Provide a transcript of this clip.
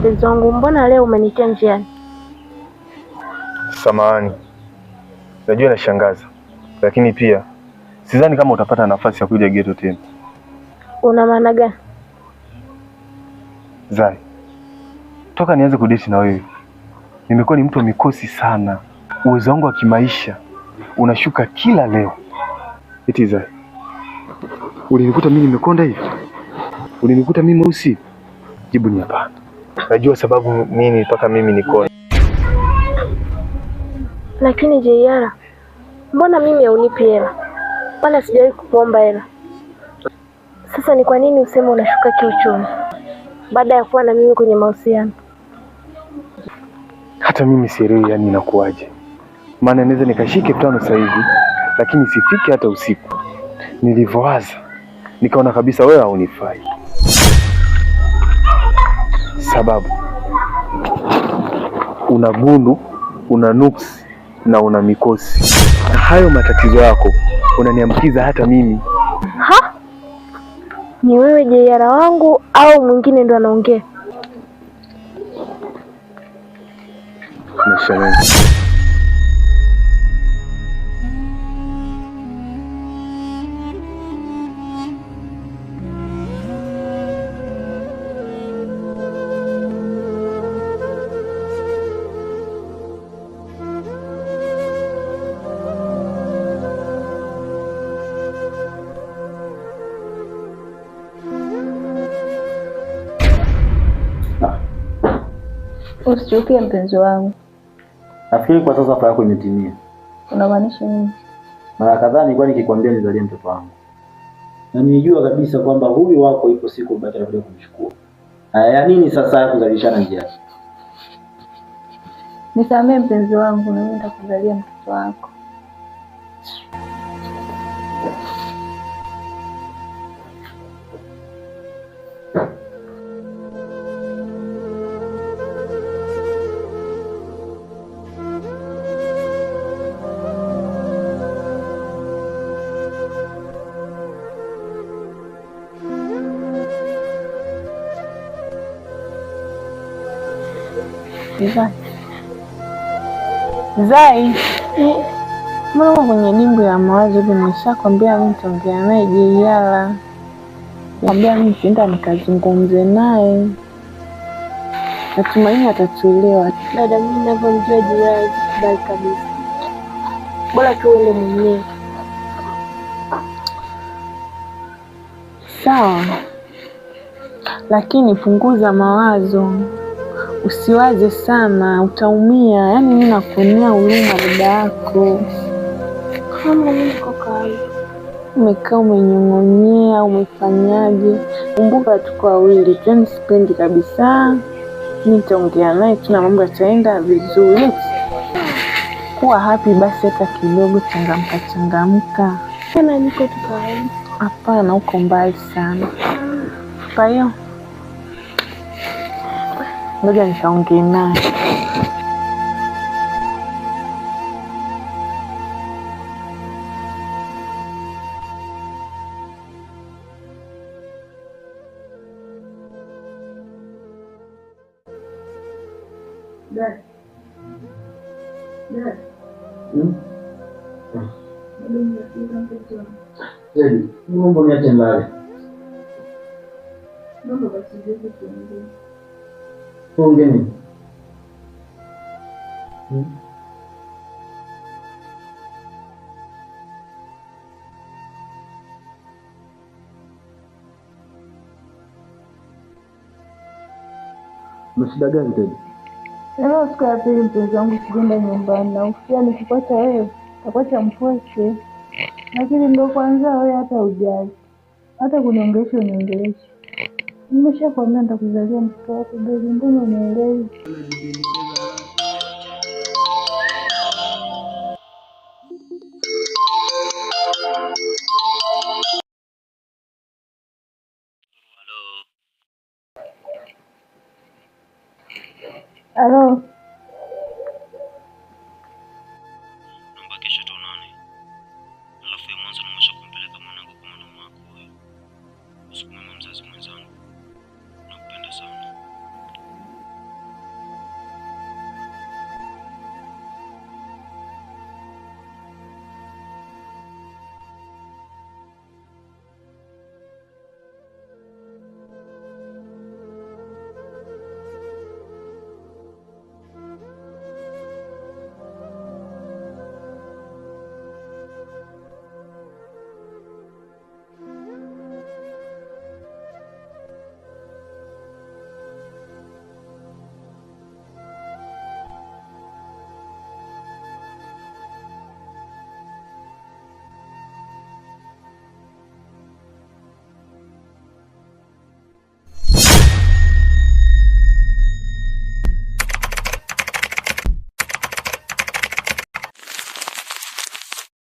mpenzi wangu, mbona leo umenitia njiani? Samahani, najua inashangaza, lakini pia sidhani kama utapata nafasi ya kuja ghetto tena. Una maana gani? Zai, toka nianze kudate na wewe nimekuwa ni mtu wa mikosi sana. Uwezo wangu wa kimaisha unashuka kila leo. Eti Zai, ulinikuta mimi nimekonda hivi? Ulinikuta mimi mweusi? Jibu ni hapana. Najua sababu nini mpaka mimi nikone. Lakini JR, mbona mimi haunipi hela? Wala sijawahi kukuomba hela. Sasa ni kwa nini useme unashuka kiuchumi baada ya kuwa na mimi kwenye mahusiano? Hata mimi sielewi, yani inakuwaje? Maana naweza nikashike 5,000 sasa hivi, lakini sifiki hata usiku. Nilivyowaza nikaona kabisa wewe haunifai, sababu una gundu, una nuksi na una mikosi, na hayo matatizo yako unaniambukiza hata mimi. Ha? Ni wewe JR wangu au mwingine ndo anaongea? Nashangaa. Usichukie mpenzi wangu. Nafikiri kwa sasa furaha yako imetimia. Unamaanisha nini? Mara kadhaa nilikuwa nikikwambia nizalie mtoto wangu, na nilijua kabisa kwamba huyu wako ipo siku baki atakuja kumchukua. Haya nini sasa ya kuzalishana njia? Nisamee mpenzi wangu, na mimi nitakuzalia mtoto wako. Zai, mbona uko kwenye dimbu ya mawazo hivi? Nimeshakwambia mimi nitaongea naye JR. Kwambia mimi nitaenda nikazungumze naye, natumaini atatuelewa. Dada, mimi ninavyomjua JR sikubali kabisa, bora tu uende mwenyewe. Sawa, lakini punguza mawazo, usiwaze sana, utaumia. Yaani mimi nakuonea huruma dada yako. Kama mimi niko kawaida. Umekaa umenyong'onyea, umefanyaje? Kumbuka tuko wawili, yaani sipendi kabisa. Mimi nitaongea naye tu na mambo yataenda vizuri. Kuwa happy basi hata kidogo, changamka changamka. Tena niko tu kawaida. Hapana, uko mbali sana. Kwa hiyo ngoja nikaongee naye. Mungu niache mbali. Tuongee nini? Una shida gani tena? Leo siku ya pili mpenzi wangu sijaenda nyumbani, na ufia nikipata wewe utakuacha mpweke. Lakini ndio kwanza wewe hata hujali, hata kuniongelesha uniongelesha. Nimeshakwambia nitakuzalia mtoto wako baby, mbona unielewi? Halo.